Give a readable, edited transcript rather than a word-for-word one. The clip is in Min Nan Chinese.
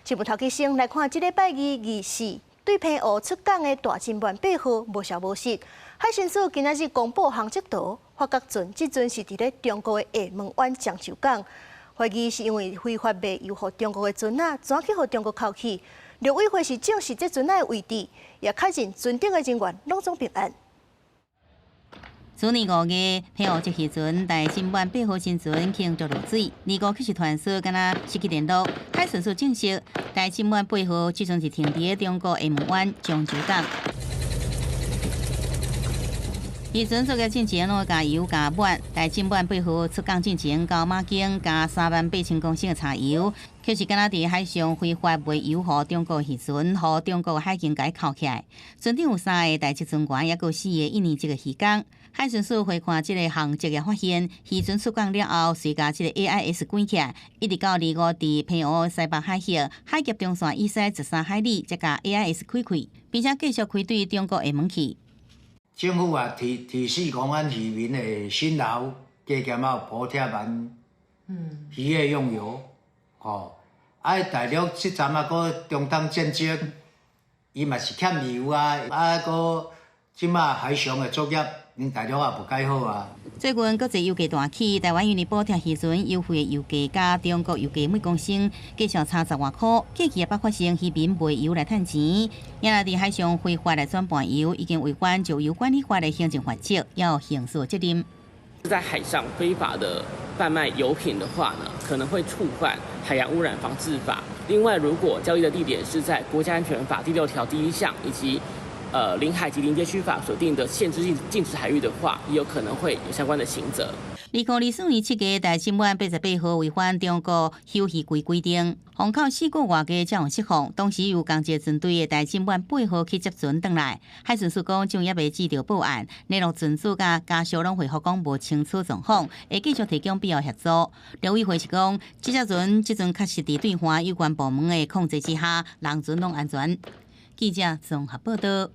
新聞頭起先來看，這禮拜二、二四對澎湖出港的大金萬八號無消無息。海巡署今仔日公布航跡圖，發覺船這陣是佇咧中國的廈門灣漳州港，懷疑是因為非法賣油予中國的船仔，轉去予中國扣去。陸委會是證實這船仔的位置，也確認船頂的人員攏總平安。去年5月，澎湖籍漁船大金萬八號新船輕著落水，二五去是傳說敢若失去聯絡。海巡署證實，大金萬八號這陣是停佇中國廈門灣漳州港。漁船作業進前攏共油加滿，大金萬八號出港進前到馬經加38,000公升的柴油，卻是敢若佇海上非法賣油予中國漁船，予中國海警共銬起來。船頂有三个台籍船員，抑閣有四個印尼籍的漁工。海巡署回看這个航跡，也發現漁船出港了後，隨共這个 AIS 關起來，一直到二五佇澎湖西北海域海峽中線以西13海里，才共 AIS 開開，並且繼續開對中國廈門去。政府也提示講，咱漁民的辛勞加減仔有補貼咱漁業用油，吼。啊，大陸這陣啊，閣中東戰爭，伊嘛是欠油啊，啊，閣這馬海上的作業，恁大陸也無蓋好啊。最近國際油價大起，台灣因為補貼漁船優惠的油價，佮中國油價每公升繼續差十外箍，過去也捌發生漁民賣油來趁錢，也若佇海上非法來轉盤油，已經違反石油管理法的行政罰則，要刑事責任。在海上非法的販賣油品的話呢，可能會觸犯海洋污染防治法。另外，如果交易的地點是在國家安全法第6條第1項以及領海及鄰接區法所定的限制性禁止海域的話，也有可能會有相關的刑責。2024年7月，大金灣88號違反中國休漁季規定，封口4個外才予釋放。當時有仝一个船隊的大金灣八號去接船轉來，海巡署講，這猶未接著報案，聯絡船主佮家屬攏回覆講無清楚狀況，會繼續提供必要協助。陸委會是講，這隻船這陣確實佇對岸有關部門的控制之下，人船攏安全。記者綜合報道。